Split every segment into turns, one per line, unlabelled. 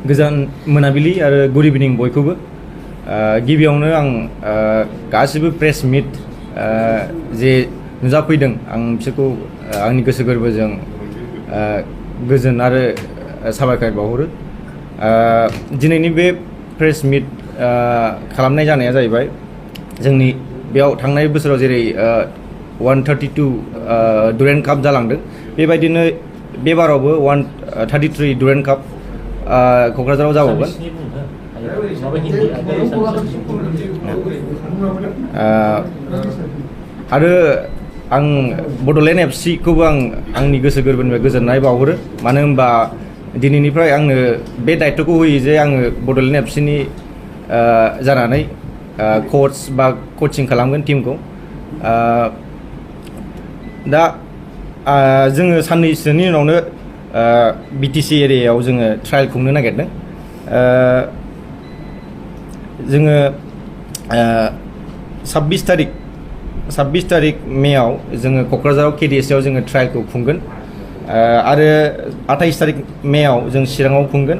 गोजान मोनाबिलि आरो गुड इभिनिं बयखौबो गिबियावनो आं गासिबो प्रेस मिट जे नुजाफैदों आं बिसोरखौ आंनि गोसो गोरबोजों गोजोन आरो साबायखर बावहरो दिनैनि बे प्रेस मिट खालामनाय जानाया जाहैबाय जोंनि बेयाव थांनाय बोसोराव जेरै 132 डुरेन्ट काप जालांदों बेबायदिनो बे बारावबो 133 डुरेन्ट काप क'क्राझाराव जाबावगोन आरो आं बड'लेण्ड एफसि खौबो आंनि गोसो गोरबोनिफ्राय गोजोननाय बावहरो मानो होनबा दिनैनिफ्राय आंनो बे दायित्वखौ होयो जे आङो बड'लेण्ड एफसिनि जानानै कोच बा कचिं खालामगोन टीमखौ दा जोङो साननैसोनि उनावनो BTC एरियायाव जोङो ट्रायल खुंनो नागिरदों जोङो 26 तारिख मेआव जोङो क'क्राझाराव KDSआव जोङो ट्रायलखौ खुंगोन आरो 28 तारिख मेआव जों चिराङाव खुंगोन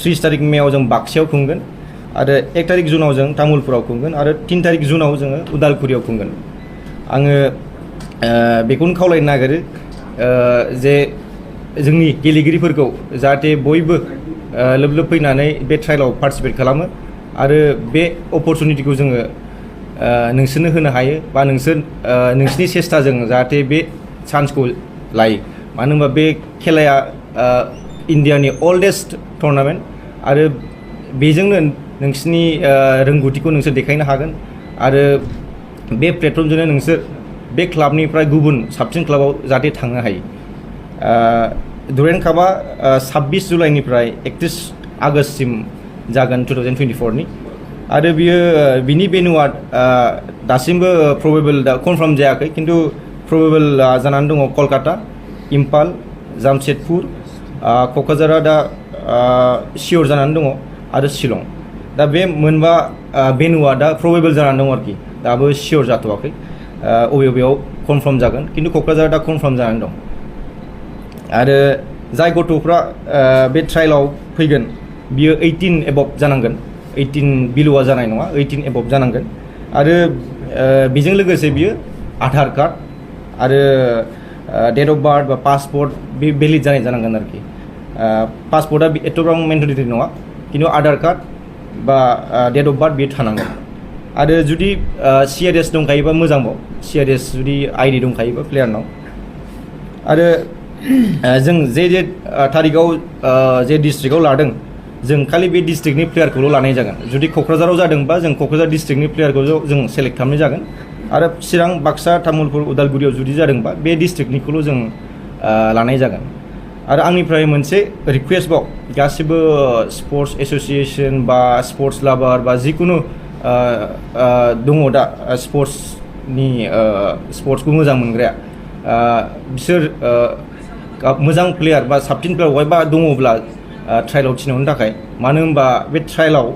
30 तारिख मेआव जों बाक्सायाव खुंगोन आरो 1 तारिख जुनाव जों तामुलपुराव खुंगोन आरो 3 तारिख जुनाव जोङो उदालगुरियाव खुंगोन आङो बेखौनो खावलायनो नागिरो जे जोंनि गेलेगिरिफोरखौ जाहाथे बयबो लोब लोब फैनानै बे ट्रायलाव पार्टिसिपेट खालामो आरो बे अपरचुनिटिखौ जोङो नोंसोरनो होनो हायो बा नोंसिनि सेस्टाजों जाहाथे बे चान्सखौ लायो मानो होनबा बे खेलाया इन्डियानि अल्डेस्ट टुर्नामेन्ट आरो बेजोंनो नोंसिनि रोंगौथिखौ नोंसोर देखायनो हागोन आरो बे प्लेटफर्मजोंनो नोंसोर बे क्लाबनिफ्राय गुबुन साबसिन क्लाबाव जाहाथे थांनो हायो डुरेन्ट कापआ 26 जुलाइनिफ्राय 31 आगष्टसिम जागोन 2024 नि आरो बिनि भेन्युआ दासिमबो प्रबेबल कनफार्म जायाखै खिन्थु प्रबेबल जानानै दङ कलकाता इम्फाल जामशेदपुर क'क्राझारा दा सियर जानानै दङ आरो शिलं दा बे मोनबा भेन्युआ दा प्रबेबल जानानै दङ आरोखि दाबो सियर जाथ'वाखै अबेयाव कनफार्म जागोन खिन्थु क'क्राझारा दा कनफार्म जानानै दं आरो जाय गथ'फ्रा बे ट्रायलाव फैगोन बियो 18 एबभ जानांगोन 18 बिल'आ जानाय नङा 18 एबभ जानांगोन आरो बेजों लोगोसे बियो आधार कार्ड आरो डेट अफ बार्थ बा पासपर्ट बे भेलिड जानाय जानांगोन आरोखि पासपर्टआ एथ'बां मेन्डेटरि नङा खिन्थु आधार कार्ड बा डेट अफ बार्थ बेयो थानांगोन आरो जुदि CRS दंखायोबा मोजांबाव CRS जुदि ID दंखायोबा प्लेयारनाव आरो जों जे थारिखआव जे डिस्ट्रिक्टआव लादों जों खालि बे डिस्ट्रिक्टनि प्लेयारखौल' लानाय जागोन जुदि क'क्राझाराव जादोंबा जों क'क्राझार डिस्ट्रिक्टनि प्लेयारखौ जों सेलेक्ट खालामनाय जागोन आरो चिरां बाक्सा तामुलपुर उदालगुरियाव जुदि जादोंबा बे डिस्ट्रिक्टनिखौल' जों लानाय जागोन आरो आंनिफ्राय मोनसे रिकुवेस्टबाव गासिबो स्पर्ट्स एस'सिएसन बा स्पर्ट्स लाभार बा जिकुनु दङ दा स्पर्ट्सखौ मोजां मोनग्राया बिसोर मोजां प्लेयार बा साबसिन प्लेयार बहायबा दङब्ला ट्रायलाव थिनहरनो थाखाय मानो होनबा बे ट्रायलाव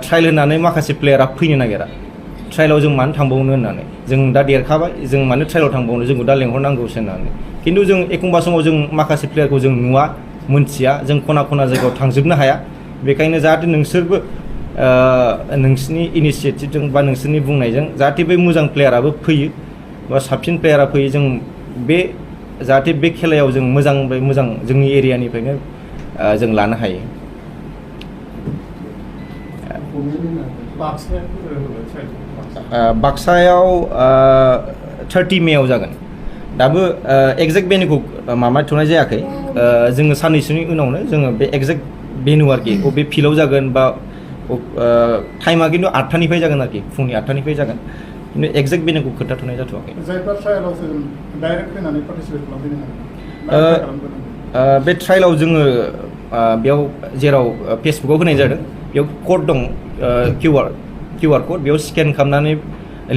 ट्रायल होनानै माखासे प्लेयारा फैनो नागिरा ट्रायलाव जों मानो थांबावनो होननानै जों दा देरखाबाय जों मानो ट्रायलाव थांबावनो जोंखौ दा लेंहरनांगौसो होननानै खिन्थु जों एखमबा समाव जों माखासे प्लेयारखौ जों नुवा मोनथिया जों खना खना जायगायाव थांजोबनो हाया बेखायनो जाहाथे नोंसोरबो नोंसिनि इनिसियेटिभजों बा नोंसोरनि बुंनायजों जाहाथे बे मोजां प्लेयाराबो फैयो बा साबसिन प्लेयारा फैयो जों बे जाहाथे बे खेलायाव जों मोजांनिफ्राय मोजां जोंनि एरियानिफ्रायनो जों लानो हायो बाक्सायाव 30 मेआव जागोन दाबो एक्जेक्ट भेन्युखौ माबाथ'नाय जायाखै जोङो साननैसोनि उनावनो जोङो बे एक्जेक्ट भेन्यु आरोखि बबे फिल्डआव जागोन बा टाइमा खिन्थु 8टानिफ्राय जागोन आरोखि फुंनि 8टानिफ्राय जागोन खिन्थु एक्जेक्ट भेन्युखौ खोन्थाथ'नाय जाथ'वाखै बे ट्रायलाव जोङो बेयाव जेराव फेसबुकआव होनाय जादों बेयाव कड दं QR कड बेयाव स्केन खालामनानै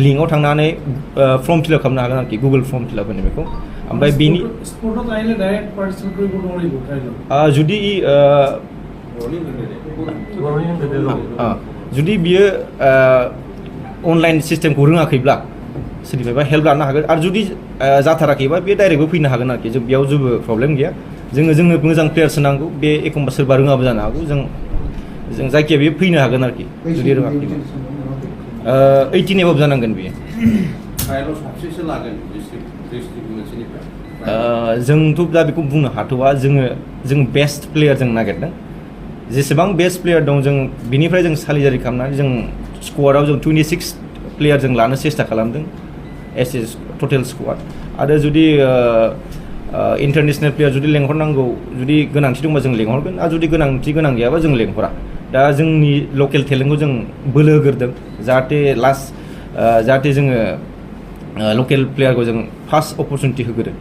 लिंकआव थांनानै फर्म फिलआप खालामनो हागोन आरोखि गुगोल फर्म फिलआप होनो बेखौ ओमफ्राय बेनि जुदि बियो अनलाइन सिस्टेमखौ रोङाखैब्ला सोरनिफ्रायबा हेल्प लानो हागोन आरो जुदि जाथाराखैबा बे डाइरेक्टबो फैनो हागोन आरोखि जों बेयाव जेबो प्रब्लेम गैया जोंनो मोजां प्लेयारसो नांगौ बे एखमबा सोरबा रोङाबो जानो हागौ जों जायखिया बे फैनो हागोन आरोखि जुदि रोङाखैबा 18 एबभ जानांगोन बेयो
साबसेसो लागोन डिस्ट्रिक्ट मोनसेनिफ्राय
जोंथ' दा बेखौ बुंनो हाथ'वा जों बेस्ट प्लेयार जों नागिरदों जेसेबां बेस्ट प्लेयार दं जों बिनिफ्राय जों सालिजारि खालामनानै जों स्कवाडाव जों 26 प्लेयार जों लानो सेस्था खालामदों एस ए टटेल स्कवाड आरो जुदि इन्टारनेसनेल प्लेयार जुदि लेंहरनांगौ जुदि गोनांथि दंबा जों लेंहरगोन आरो जुदि गोनांथि गोनां गैयाबा जों लेंहरा दा जोंनि लकेल टेलेन्टखौ जों बोलो होग्रोदों जाहाथे जोङो लकेल प्लेयारखौ जों फार्स्ट अपरचुनिटि होग्रोदों